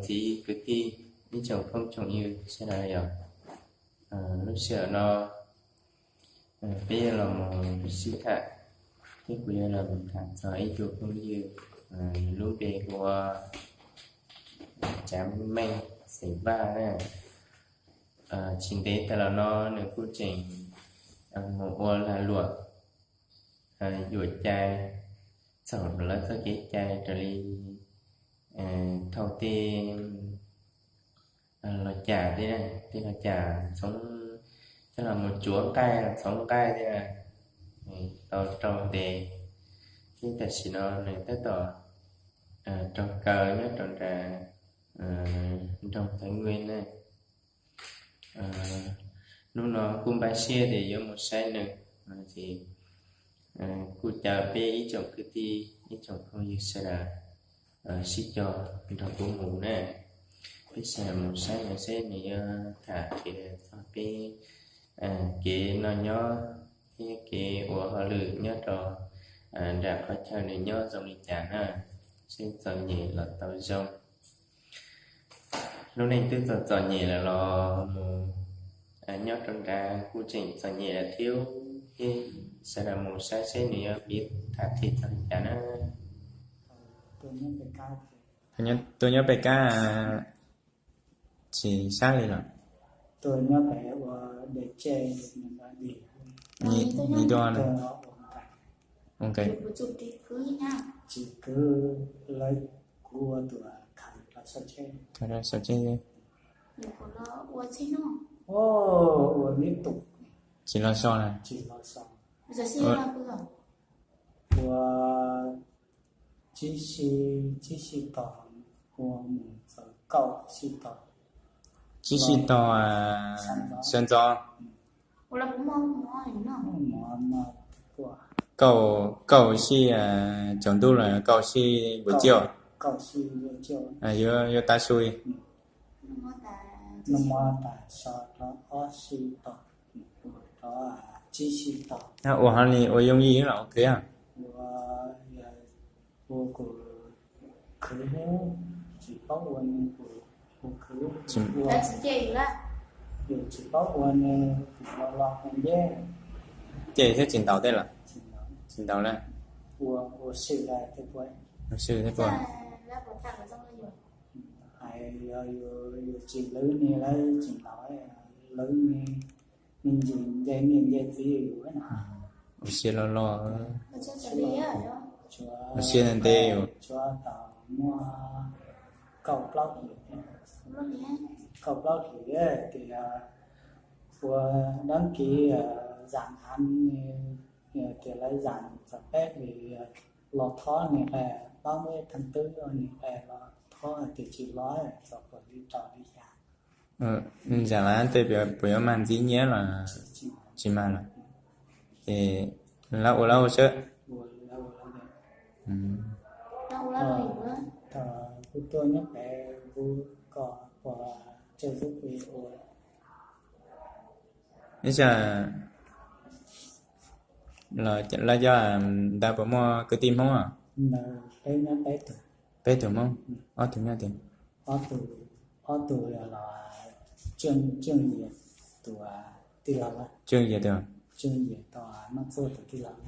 txiv kwv tij, ib tsoom phooj tsoom ywg sawv daws yog, lub sij hawm no peb yuav los mus sib tham, thiab kuv yuav los mus tham txog ib tug phooj ywg, nws lub npe hu ua Tsav Meej xeem Vaj na. Tsis ntev tas los no nws kuj tseem mus ua lag luam yuam cai txog lawv txoj kev cai raws li thaum tej los cas tej, tej los cas txhoov, tej los mus tsuav nqaij txhoov nqaij tej tau rau ntev, thiab tam sim no nws tab tom raug kaw nyob rau nram nroog Thav Nwe na. Hnub no kuj npaj siab tias yuav mus saib nws, ces kuj caw peb ib tsoom kwv tij ib tsoom phooj ywg sawv daws sib cog nrog kuv mus na. Peb sawv daws mus saib nws seb nws yuav tham kev txog peb kev noj nyob thiab kev ua hauj lwm nyob rau nram qhov chaw nws nyob zoo li cas na, seb txom nyem los tau zoo. Lub neej twb txom txom nyem lawm los mus nyob rau nrad kuj tseem txom nyem lawm thiab. Sawv daws mus saib seb nws yuav piav tham peb txog li cas na. Tuaj nyob pem kab tsis sab li los? Tuaj nyob pem ua de tsej, ua nqaij. Tsis kwv, lawv, kuv ua tus khaws los saum tsej. Ua ib tus, tsis los so na. Ua tsib sij, tsib sij tog, ua mus txog kaum sij tog. Tsib sij tog sawv ntxov. Kaum, kaum sij tsaus ntuj los kaum sij npus ciaj. Yuav, yuav tav su li. Noj mov tas so rau ob sij tog, rau tsib sij tog. Ua hov li ua yooj yim los ua khwv? Ua, ua kuv khwv, tsis paub ua nws kuv, kuv khwv, yus tsis paub ua nws kuv los los ua nceb. Ces thiab tsis ntaus tej los? Tsis ntaus na. Ua, ua si thiab puas? Ua si thiab puas? Hais yog yus tsis lwv nws lawv tsis ntaus, lwv nws, nws ntsis nce niam nce txiv yus na. Ua si los los, ua si ntev ntev yus. Tshuav tau muaj kaum plaub hlis, kaum plaub hlis tias ua dab kiv zam av, tias lawv zam txog peb hlis los thob nws qe, plaub neb thaj twb nws qe los thob tias tsis los txog puas li rau li xya. Zam av tej puas yuav mag ntxiv nyiaj los? Tsis mag los? Ces lawv ua lawv ua xwb. Kuv tuaj nyob pem kuv kom pom tsawg xub pes ua. Ib tsam lawv cov ntawd puas muaj kwv tij Hmoob? Peb tug Hmoob, ob tug nyob twg? Ob tug los Tseej Yias tus tij laug, Tseej Yias tus, Tseej Yias tus noj txuj tus tij laug,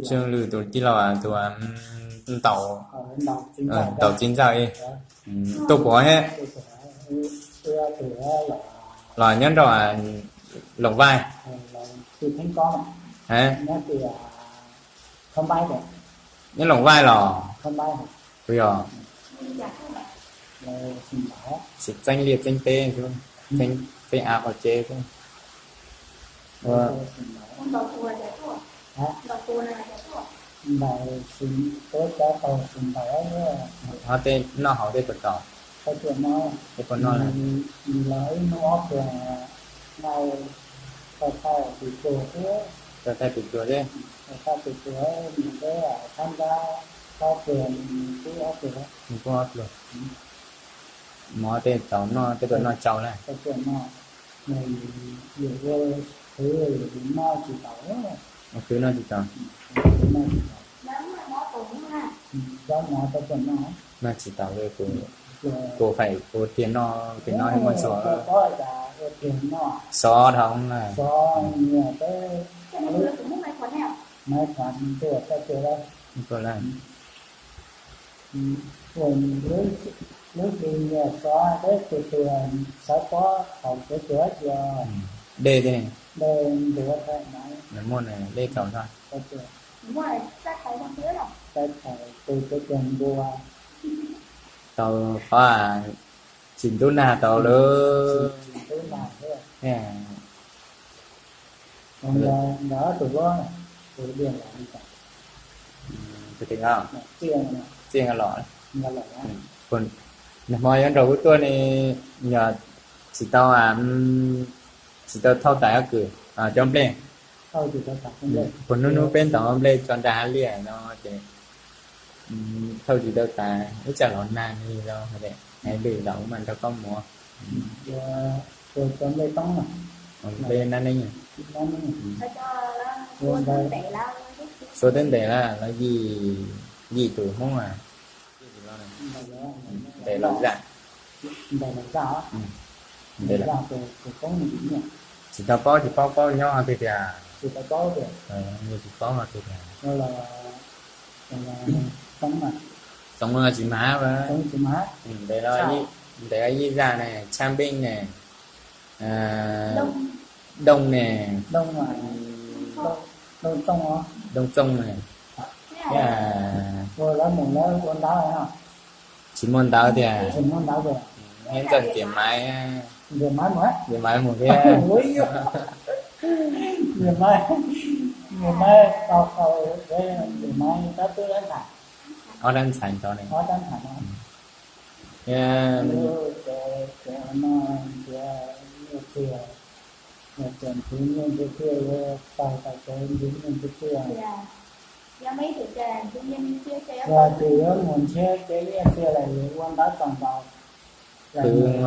Tseej Lwj tus tij laug, tus ntaus, ntaus txiv ntxawm, tuaj puag thiab los nyob nrog Loos Vaij, nyob Loos Vaij los, puas yog? Tsis txeeb liaj txeeb teb, txeeb av qhov tsev xwb. Ua, ntaus, ho tej noj haus tej puas tau? Tej puas noj? Thaij tus pluag xwb, nws peb thab nrab ob pluag, nws peb ob pluag. Mov tej txaus noj, tej puas noj tsau na? Ua khwv noj tsis tau. Zaub mov tau tuaj noj. Noj tsis tau li kuv, kuv faim ua tiag noj, tiag noj muaj xov, xov dhau na. Maiv Qhuav ntxuaj tau tiag lauj. Ua lub hli nyias xov peb tus tus sawv pob thaum kev tuag cia. Dej, dej ntuav tau maiv. Muaj dej tau, tau thaum tus kev tuag npua. Tau qhov tsis ntub nag tau lawm. Ntawd tus, tus tij los, nag hmo yuav nrog kuv tuaj ne, yog tsis tau, tsis tau thauj tas kws cov nplej. Puag hnub hnub peb ntaus nplej tso nrag hav liaj no ces thauj tsis tau tas, ib tsam los nag li los hais lwm zaus mas nrog koj mus. Nplej nab neeb, xuab twb ntes lawm, los yim, yim tus Hmoob a. Ntes los zam, ntes, tsis tau paub, tsis paub, paub nyob tiag tiag. Tsis paub tiag tiag. Txoov tsis mas, ntes los, ntes los yim zaj ne, tshab npeej ne, dooj ne, dooj txooj ne. Tsis muaj ntawv tiag. Neb ntxawm ntxias maiv, ntxias maiv mus thiab. Ob rab ntxhais ntawd ne. Yog tus yuav mus nrhiav kev nyiaj txiag lawm yuav ua ntawv txaus ntau. Khwv,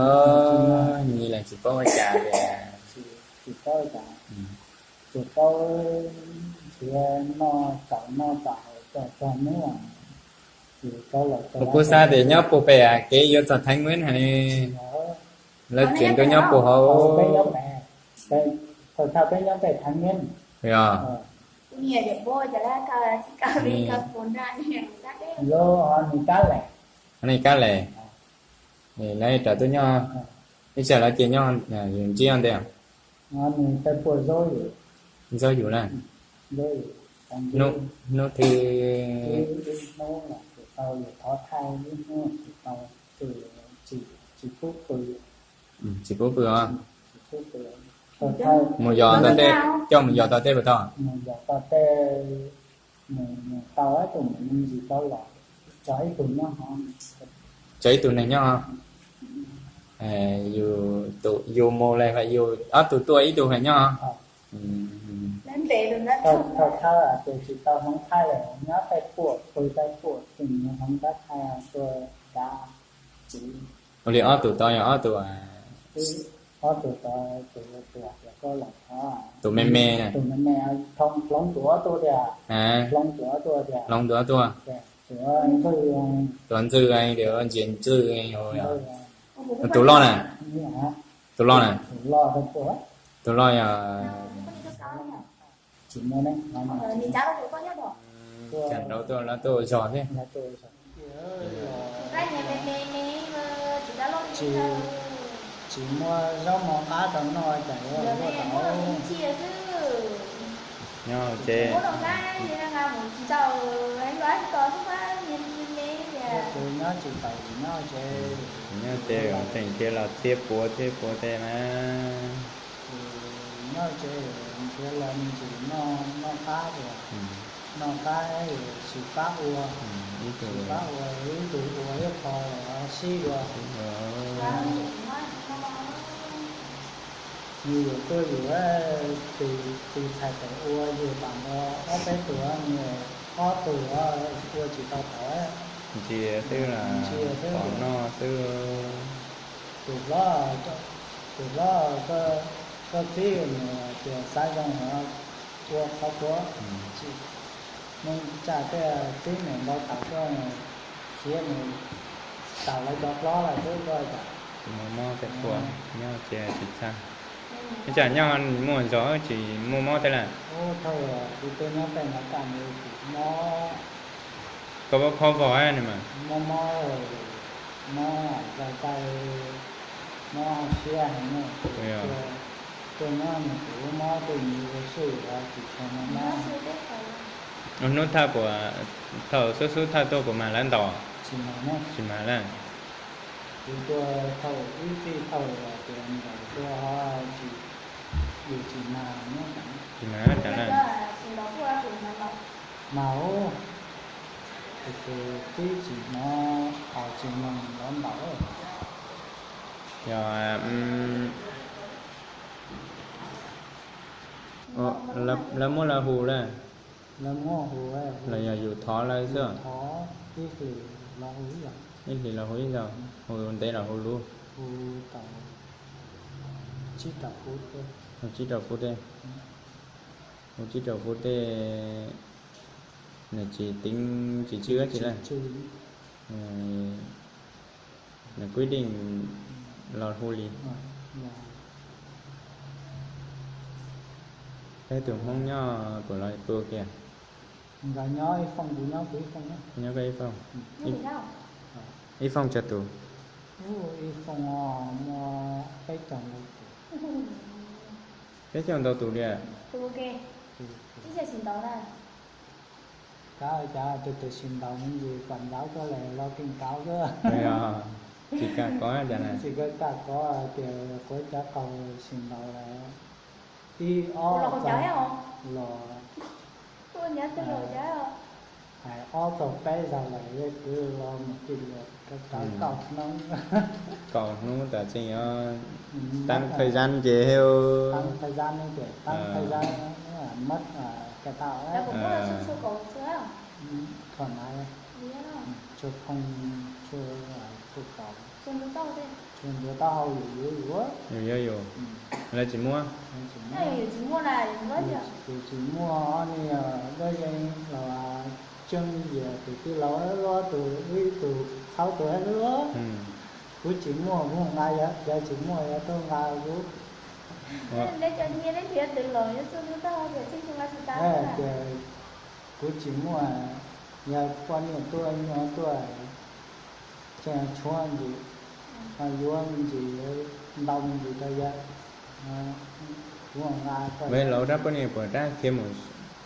nyias leej tsis paub ua cas tias, tsis paub ua cas, tsis paub nrhiav noj txaus noj txaus hauv txog txog hnub tsis paub los. Kuv kuj xav tias nyob puag pem kev yuav txog Theev Nweeb hais ne, lawv tseem tuaj nyob puag hauv. Thaum peb nyob pem Theev Nweeb, yog, nws kab les, lawv raws tuaj nyob, ib tsam lawv cia nyob, yus ntsib ntej. Zaub yus na, hnub twg tsis pub pw os. Mus yos ntawm tej, coj mus yos tom tej puas tau? Tau ib tug neeg nyob. Yus mus lawm, yus ob tug tuaj ib tug nyob. Tsis tau hmoov thaij lawm, nyob tej puam pw tej puam tsis hmoov dab thaij tuaj dav txiv. Ua li ob tug tod yog ob tug, ob tug tod tus, tus me me, tus me me, hloov tus ob tug tiag, hloov tus ob tug tiag, hloov tus ob tug, tus ntxwg, tus ntxwg, tus ntxwg, tus loj na, tus loj na, tus loj yog, tsis muaj ne, cas nraud tuaj, lawv tuaj ua zog thiab. Tsis muaj zaub mov qab rau noj cas yuav luaj tau. Nyob tsev, nyob tsis tau, nyob tsev, nyob tsev tseem thiaj los txhiab puav txhiab puav tej na. Nyob tsev nrhiav los me ntsis noj qab tias, noj qab tsis pab ua, tsis pab ua, ib tug ua ib qho los sib dua. Nws yuav tuaj yus, tus txhais tes ua yus tas nrho ob peb tug, nws ob tug ua tsis tau tau. Ntsia xwb, ntsia xwb, pom noj xwb. Tus hlob, tus hlob, koj txib nws tias xav zoo ua qhov puav, tsis Muaj tsam tej txib nws ntau tas tuaj, khiav nws tas lawv cov hlob lawm xwb tuaj cas. Tsis muaj mob tej ua, nyob tsis tsis txhaj. Ib tsam nyob muaj zog tsis muaj mob tej lawm. Ub, thaum kuv tuaj nyob pem Nov Kam nws kuj mob, koj pob phob vog ne mas. Mob mob, mob zog tai, mob siab heev na. Tuaj nyob nws kuj mob tej nyiv ua sij los tsis tshua mob mob. Hnub thawj puas, thaum xub xub thawj tuaj puas mag lawv ntaus? Tsis mag na. Tsis mag na. Kuv tuaj thaum ib txij thaum tias ntaus tuaj ho tsis, yus tsis mag na. Tsis mag na. Mas ub, tus txib tsis hnov, haus tsis mloog lawv ntaus. Yog, lawv muab lawv hu lawm. Lawv muab hu los yog yus thov lawv xwb? Thov ib hlis los hu ib zaug. Ib hlis los hu ib zaug, hu ntev los hu luv? Hu tau tsib rau phút tej. Hu tsib rau phút tej. Hu tsib rau phút tej, nws tsis teev tsis tsw tsi lawm. Nws kwv deej los hu li. Peb tus Hmoob nyob puas los tua kiag? Nkawd nyob ib fooj, kuv nyob kuv ib fooj. Nyob koj ib fooj. Ib fooj tsawg tus? Ib fooj muaj peb caug ntau tus. Peb caug ntau tus li. Tus ua ke, ib txhia tsis ntaus na. Kav cas tus twg tsis ntaus me ntsis kom ntaus koj lawm los keej ntaus koj. Tsis kam kov cas na. Tsis kam kov tias kuv cov qaug tsis ntaus lawm. Ib ob los hais ob txog peb zaug lawm, kwv los mus tij los kaum hnub. Kaum hnub tas tseem yuav taab thaj zab ces hib. Taab thaj zab, taab thaj zab mab ka tau. Tshua phoo, tshua txhua kaus, tshua ntxuav taub hau yus yuav yus. Yus yuav yus, lawv tsis muab. Yus tsis muaj, yus tsis muaj, nej dab yeeb los tseeb yias tus tij laug luaj, tus ib tug txhaub tus luaj. Kuv tsis muaj, kuv nqa, yog tsis muaj yog tuaj nqa kuv. Ces kuv tsis muaj, yog poj niam tuaj nyuag tuaj, tseem tshuav ntsis, yuav me ntsis, ntau me ntsis rau yawg. Kuv nqa, kuv nqa. Lawv dab poj niam puas dab khiav mus,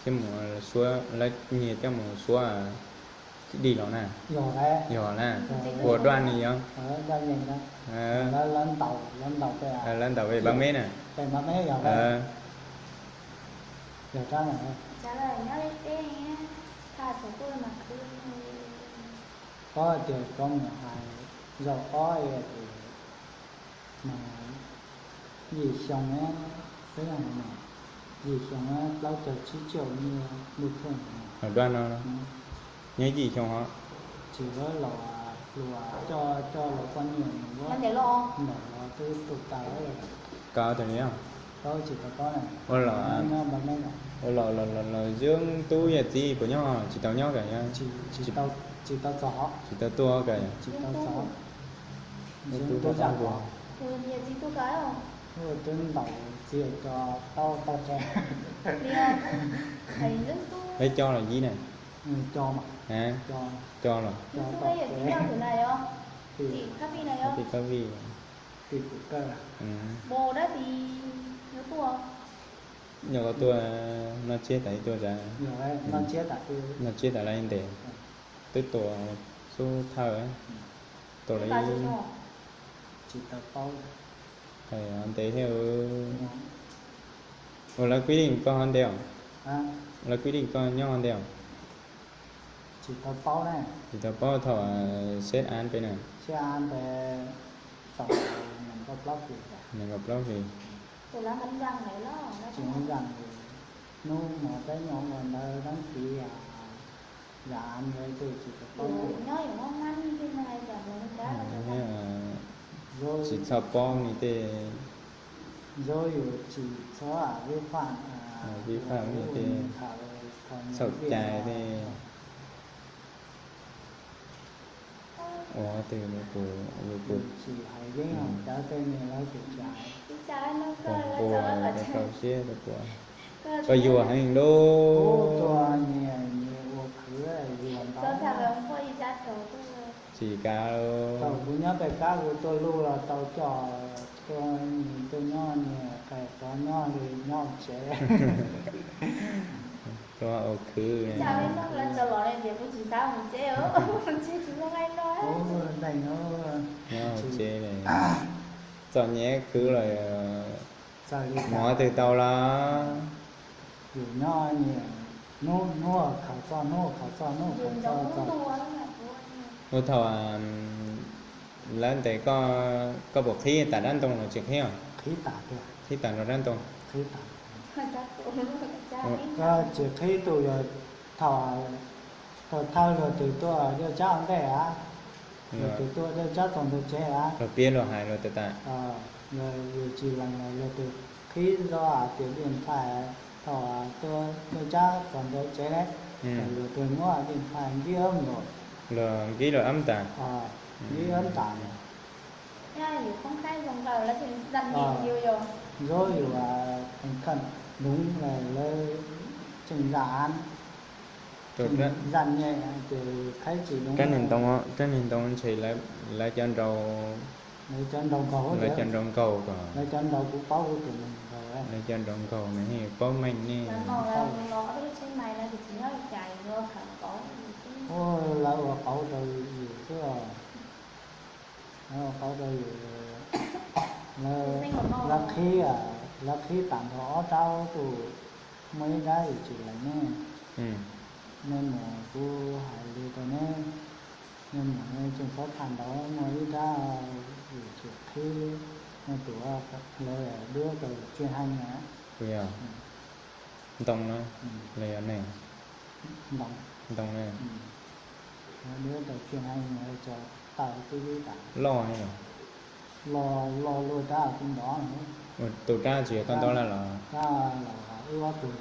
khiav mus suav, lawv nyiag coj mus suav dig los na? Yog na. Puas dua ni yog? Lawv ntaus, lawv ntaus pem pab meb na. Peb yog, yog rab na. Koj tias koj mus hais zaum ob es, yim xyoo, xwb, yim xyoo plaub caug tsib caug nyiaj ntuj kheej. Dua no, nyob yim xyoo hov. Tsis, los hluas coj, coj los poj niam mus ntawm los twb tu kaw, kaw tas li. Tsis tau paub na. Ua los, los, los, los Yeeb tub yawm txiv puas nyob? Tsis tau nyob kawg. Tsis tau, tsis tau txog, tsis tau tuaj kawg. Tsis tau txog. Yeeb tub, twb ntaus txiv co taub tau tsev. Peb co los yib na. Co, co los. Tim Kab Vij, tim Kab Vij. Nyob koj tuaj noj tsiab tas ib tuaj tas, noj tsiab tas lawv ntes, twb tua xub thawj, tua lawv ib. Tsis tau paub. Hais ntev thiab. Ua lawv kwv deej koj ho ntev os? Lawv kwv deej koj nyob ho ntev os? Tsis tau paub na. Tsis tau paub thaum xeb av pem na. Xeb av pem tau nees nkaum plaub hlis. Nees nkaum plaub hlis. Tsis, hnub no peb nyob ua ntawd dab tsi, yam av ntawd ces tsis tau paub. Tsis txhob paub ni tej. Zaub yus tsis txhob vi phạm, vi phạm ni tej. Txhaum cai li. Ua twg, yus kuv, kuv rau siab rau kuv, koj yuag heev lauj. Tsis kav, kuv nyob pem kab kuv tuaj luj los tau coj, tuaj nyob niag qe tov nyob li nyob tsev. Tuaj ua khwv, nyob tsev li. Txom nyem khwv los mov twg tau los. Yus nyob niag hnub hnub khaws txoj hnub khaws txoj hnub khaws txoj txoj. Ua thaum lawv ntes koj, koj puas qhib tas dab ntoo los tsis qhib os? Qhib tas, qhib tas nrog dab ntoo. Qhib tas. Koj tsis qhib tus, yog thaum, thaum thawj luag twg tuaj dej tsab ua ntej a, luag twg tuaj dej tsab txog ntawm tsev a, luag piav luag hais luag tas tas, yus tsis lees los luag twg qhib zoj hais tias dej nphais, thaum tuaj dej tsab txog ntawm tsev ne, luag twg muab dej nphais nkib ob nkaus. Luag nkib luag ob tas. Nkib ob tas. Ntsuab yus khaj lub tseem zam, tseem zam nyem ces qhaib tsis dub. Rab niag ntoo, rab niag ntoo ntshe lawv cov nraud, lawv cov nraud nkaug, lawv cov nraud nkaug kom, lawv cov nraud kuv paub, kuv tus neeg nkaug, lawv cov nraud nkaug na, paub meej ne. Lawv ua qauv rau yus xwb os. Lawv ua qauv rau yus, lawv qhib, lawv qhib tas nrho ob rab tus, muaj ib rab yus tsis lees ne. Nej mus, kuv hais li rau neb, nej mus tseem txhob tham ntau, muaj ib rab yus tsis qhib, muaj tus lawv duab rau tsis heej na. Ntoo na, los yog neeg? Ntoo na. Duab rau tsis heej, tso taw tib tib tas. Loj ne los? Loj, loj luaj rab kuv ntov. Tus rab tsis yog koj ntov lawm los? Rab los wb ob tug,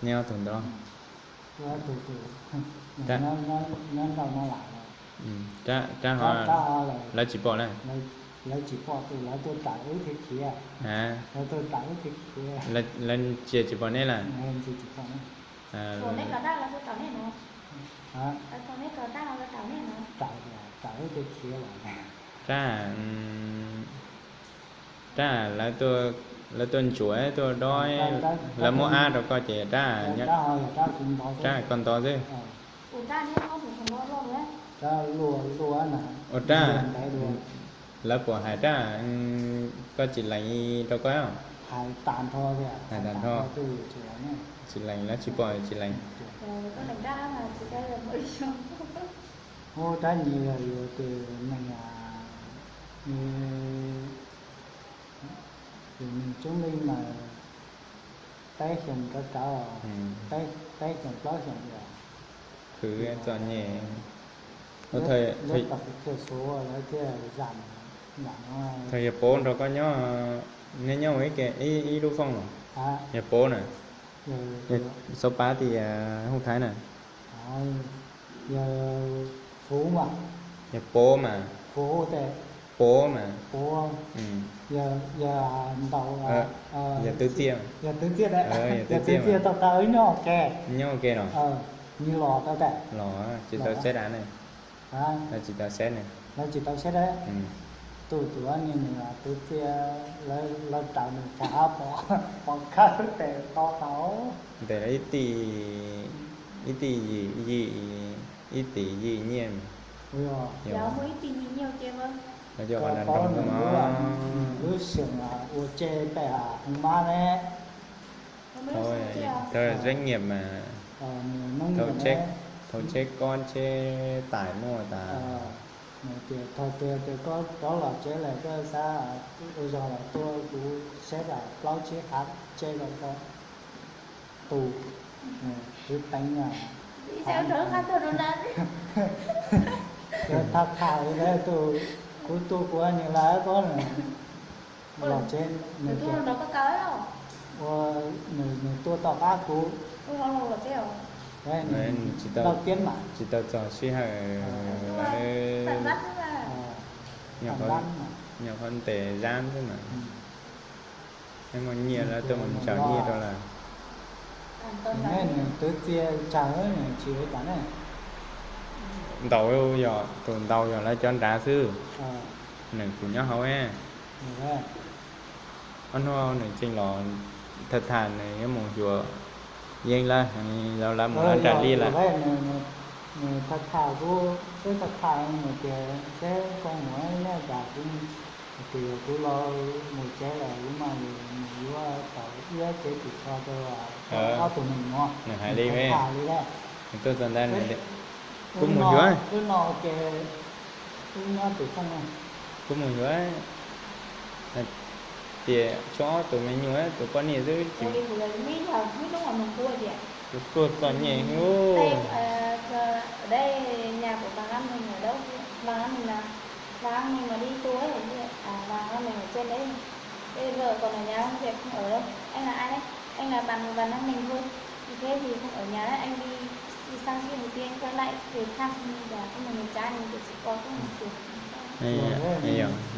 neb ob tug ntov. Wb ob tug, nyob nrau no lam. Rab ho lawv tsis pom na. Lawv tsis pom tus, lawv tuaj raws wb thiaj khiav. Lawv tuaj raws wb thiaj khiav. Lawv cia tsis pom neb lawm. Raws, raws wb thiaj khiav lawm. Rab, rab lawv tuaj ntsuav tuaj dob, lawv muab ab rau koj ces rab, rab koj ntov xwb. Ua rab, lawv puas hais rab, koj tsis lees rau koj? Hais tas nrho, hais tas nrho. Tsis lees, lawv tsis pom tsis lees. Ub, rab nyias yog yus tus neeg, yus neeg tub li mas peb xyoos rov rau, peb xyoos plaub xyoos yog. Khwv txom nyem. Lawv tau thiaj suav lawv thiaj zam, zam no. Thaum yog Pov nrog koj nyob, neb nyob ua ib lub foob los? Yog Pov na, Xauv Pav tias Hoob Thaib na. Yog Fuv mas. Yog Pov mas. Fuv tes. Pov mas. Pov. Yog, yog ntaus, yog Twv Txiaj. Yog Twv Txiaj, yog Twv Txiaj tau tau nyob ua ke. Nyob ua ke los? Nws los tau tes. Los tsis tau seb dab ne. Lawv tsis tau seb ne. Lawv tsis tau seb dab. Tus tuav ni nws Twv Txiaj, lawv raws nws rov qab pov khawb tes to tau. Ntes ib tij, ib tij yim, yim, ib tij yim nyiaj. Lawv cov qhov nrov nroo mas. Lub xyoos ua tseb pem Hoo Mab ne. Thawj zeeb nyiam mas, thawj tsheb kob tsheb tais muaj tas. Tias thaum twg tias koj rov los tsev lawm koj xav ua zog los tuaj, kuv seb plaub tsib hav tseb rau koj tu, kuv teev na. Thaj thaj tus, kuv tu kuv niam lawv ko los tsev, nws ua, nws tuaj tom qab kuv. Tsis tau txog sij hawm, nyuam qhuav ntes zab xwb mas. Muaj nyiaj lawv tuaj mus ntsawm nyiaj rau lawm. Ntaus yog tus ntaus yog lawv cov nrad xwb, nws kuv nyob hauv. Ob hnub nws tseem los tham tham nws yuav mus xyuas yeeb lawm, lawv mus lawv nram li lawm. Nws tham tham kuv, seb tham tham nws tias seb koj mus ib neb cas kuv, hais tias yog kuv los mus tsev lawm kuv mam li mus yuav tau ib tsev tim tsho rau ob tug me nyuam. Nws hais li, nws tuaj txog ntawd, kuv mus yuav, wb no ces wb nyob tim kooj, kuv mus yuav tias tshuav ob tug me nyuam, tus poj niam xwb ces kuv tuaj txom nyem ub.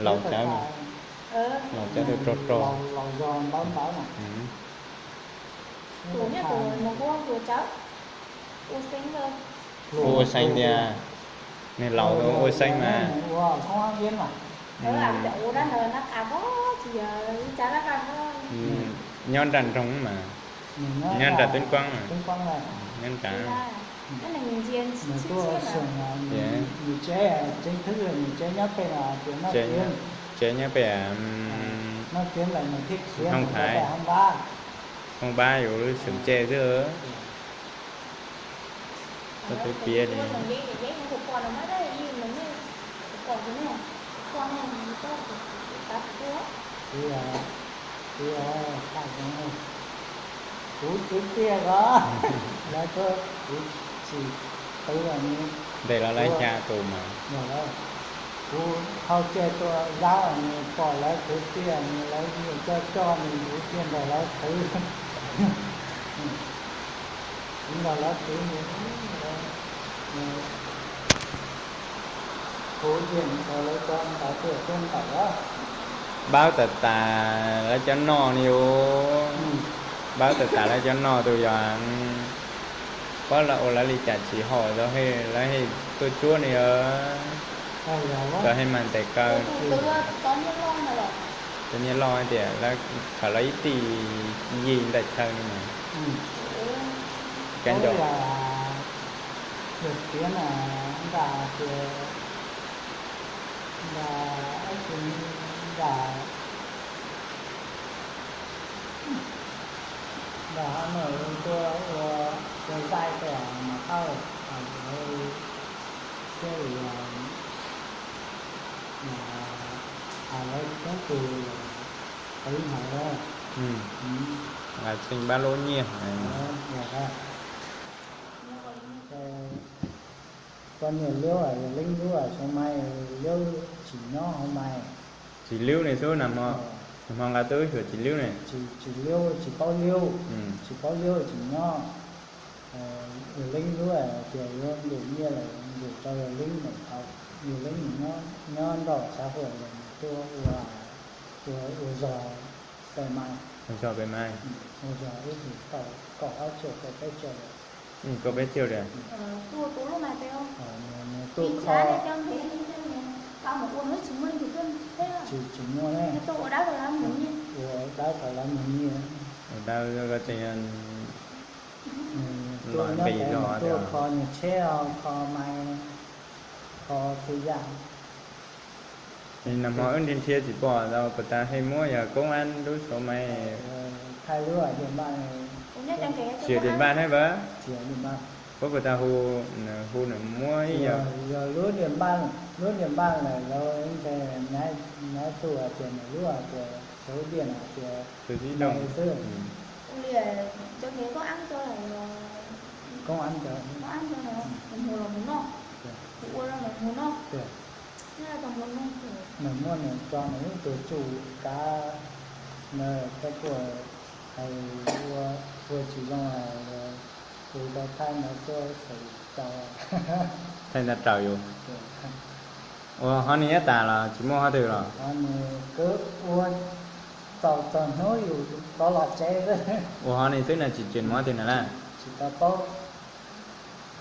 Laus cawv, laus cawv rog rog. Ua xeeb tias, nws laus ua xeeb mas. Nyob nram nroog mas, nyob nram Tub Kuab mas, nyob nram. Tsev nyob pem Hoob Khaiv, Hoob Pab, yus lub xeem Ceg xwb. Koj twb piav li. Kuv kwv tij ko, lawv tuaj, kuv tsis twv los ni. Ntes los lawv xya tus mas. Kuv hau ceg tuaj zab los ni, pom lawv kwv tij ni, lawv nyiam coj coj ni, kuv thiaj nrog lawv twv. Kuv nrog lawv twv ni, kuv yeem rau lawv cov ntawd tuaj tuaj ntawm os. Npawb tas tas lawv cov noj ni os. Npawb tas tas lawv cov noj tus yog, pab lawv ua lawv li cas tsis haum, lawv tuaj cuab ni os. Lawv hej mas ntes kaw. Tus nyiaj loj tias lawv khaws lawv ib tij yig ntais chaw ni mas. Kab ncauj. Yog tiav na, nram tias, nram, nram, nram no tuaj ua, ua zaij tej mas qab, thiaj li, lawv coob tus qev ntawd. Tseem npab lub nyiaj. Koj niam Liub, Yawg Leeb Liub, Suav Maiv Liub tsis nyob hauv Maiv. Tsis Liub ne xwb na hmo, hmo nqa tuaj wb xyuas tsis Liub ne. Tsis Liub, tsis paub Liub, tsis paub Liub tsis nyob. Yawg Leeb Liub tias yuav nqus nyiaj lawm nqus rau Yawg Leeb lawm tau. Yawg Leeb nyob nrog xav huam lawm tuaj ua, ua zog pem Maiv. Ua zog pem Maiv. Ua zog ib tus tau kaum ob txhiab kaum peb txhiab lawm. Kaum peb txhiab li. Tuaj kho, tsis muaj ne, ua dawb rau lawv mus nyiaj. Ua dawb, koj tseem los nqis zog, tuaj kho nyiaj tsheb, kho Maiv, kho txhua yam. Nag hmo wb nrhiav nrhiav tsis pom tau, puas tas hej muab yog koob ab lub Suav Maiv. Thaij lub Diam Npaj, tsis Diam Npaj thiab pab. Puas, puas tas hu, hu nws muab ib yam. Yog lub Diam Npaj, lub Diam Npaj lawm lawv ntes, nab txuj hais tias nws lub hais tias xauv diam hais tias xwb. Koob ab cov, nws muaj nws tso nws ib tug tsuj kav, nws tej kuj hais ua, ua tsis zoo hais. Kuv tau thaij ntawv tuaj xwb tau. Thaij ntawv raws yus. Ua hov nws nyob tas los tsis muaj qhov twg los? Nws kuj ua txaus txog hnub yus rov los tsev. Ua hov nws xwb no tsis tseem muaj qhov twg na lawm? Tsis tau paub.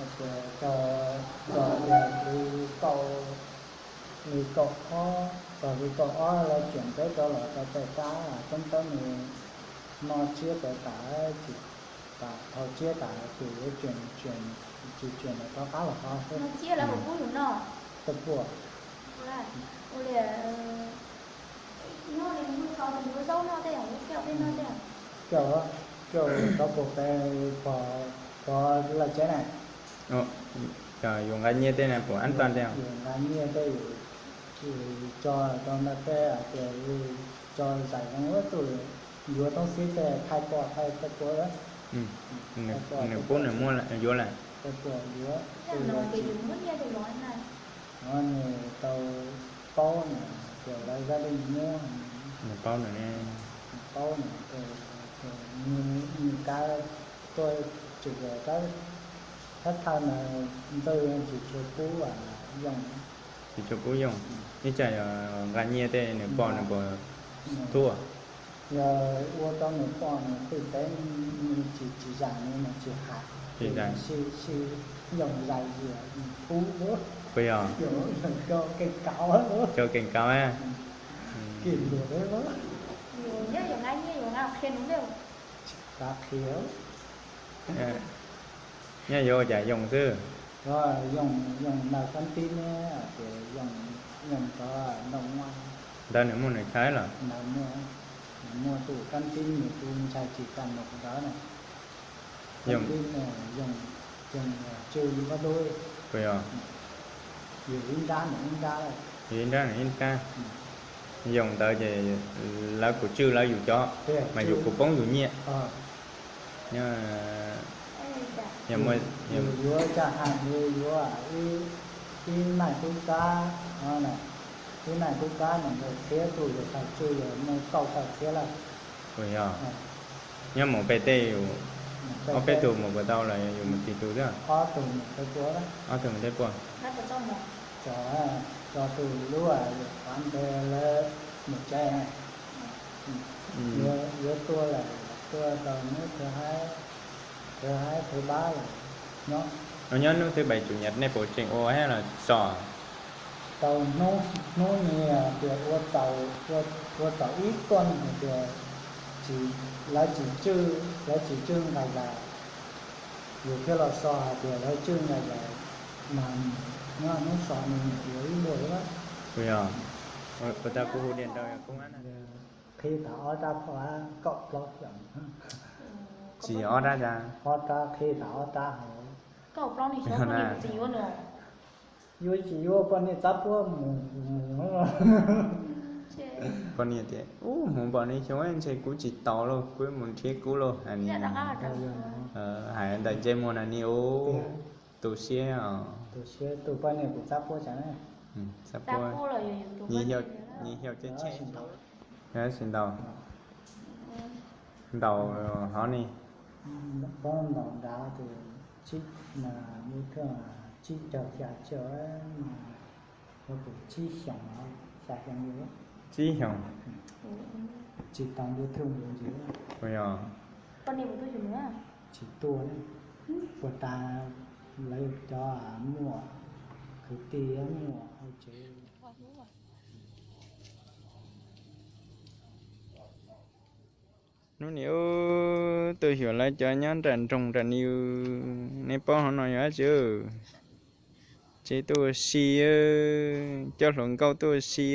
Hais tias txog, txog tias kuv kaum, li kaum ob, txog li kaum ob lawv tseem peb rov los rau pem qab, Txoob Tawb nws noj tsiab pem tas, tsis, tas dhau tsiab tas ces yuav tseem, tseem, tsis tseem rov qab los ho xwb. Noj tsiab lawv puas pub yus noj? Tej puas. Ua li, noj li nws tso nws yuav zaub noj tej, coj peb noj tej. Coj, coj tau puas pem, pog, pog lawv tsev na. Yus nqa nyiaj tej na puas an tag tej? Yus nqa nyiaj tej, yus tso rau ntawm tej hais tias tso zais zoo ua tus yuav toob xib tej thaij pom thaij tej puas. Nws pub nws muab yuav lawm. Tej puas yuav. Nws tau paub nws tias lawv zaj dej muab. Nws paub nws, nws paub nws, nws kab tuaj tsis, thawj thawj ntawd ntxawg tsis tshua pub Yoog. Tsis tshua pub Yoog. Ib tsam yog nqa nyiaj tej nws pom nws puas tuaj? Yog ua rau nws pom nws twb teb, nws tsis, tsis zam nws, nws tsis hais, tsis zam, sib, sib Yoog zais zias pub. Puas yog? Cov kees kauv, cov kees kauv. Kees luam. Yus nyob yus nqa nyiaj yus nqa qhia nws, tsis kav qhia. Nyob yuav ua cas Yoog xwb. Yoog, Yoog ntawm kab tib ne, ces Yoog, Yoog rov ntoo ua. Ntawd nws muaj nws chaw los? Ntawd muaj, nws muaj tus kab tib nws tus ntxhais tsis kam nws ntawd na. Kab tib, Yoog, Yoog tswj npab dub. Puas yog? Yus ib nrab nws ib nrab. Yus ib nrab nws ib nrab. Yoog ntawd ces lawv kuj tswj lawv yus cov, mas yus kuj poob yus nyiaj. Nyob, yus yuav caj hais yuav ib naij tub kab, ib naij tub kab nees nkaum txhiab, tus yus tau tswj yus muaj kaum tawm txhiab lawm. Puas yog? Nyob mus pem tej yus, ob peb tug mus puas tau los yus mus tsis tus xwb? Ob tug mus tej puas. Ob tug mus tej puas? Tso, tso tus lub yus qhov ntawd lawv mus tsev. Yuav tuaj lawm, tuaj tau hnub thứ hai, thứ hai thứ ba lawm. Nyob hnub thứ bảy chủ nhật nej puas tseem ua thiab los so? Tau hnub, hnub ni tias ua txaus, ua txaus ib tuaj hais tias lawv tsis tswj, lawv tsis tswj nqaij zais, yus thiaj los so hais tias lawv tswj nqaij zais, mas nyob hnub so ni mus yuav ib npuaj lawm. Puas yog? Puas tas kuv hu điện thoại công an na. Qhib tas ob rab phom kaum plaub xyoos. Tsis ob rab cas? Ob rab, qhib tas ob rab hauv. Yuav tsis yuav poj niam txab puab mus, mus. Poj niam tias, ub, mus npaum li xyoo ntshe kuv tsis tau lauj, kuv mus nrhiav kuv lauj, hais li. Hais ntawm ntsej muag na ni ub, tu siab os. Tu siab, tus poj niam kuv txab puab cas na. Txab puab, nyias xyaum tsev tsheb. Tab sis ntaus, ntaus hov ni. Pab ntaus nrad tus tsib, mas muaj thaj tsib caug xya caum, ua tus tsib xyoos, xya xyoo li. Tsib xyoos. Tsis tau ntu thwj ntu ntsis. Puas yog? Tsis tuaj, puas tas lawv cov muaj kwv tij muaj hauv tsev. Hnub ni ub, tuaj xyuas lawv cov nyob nram nroog nram ni, nej paub hov no yog dab tsi? Tsev tuaj ua si, coj hluas nkauj tuaj ua si.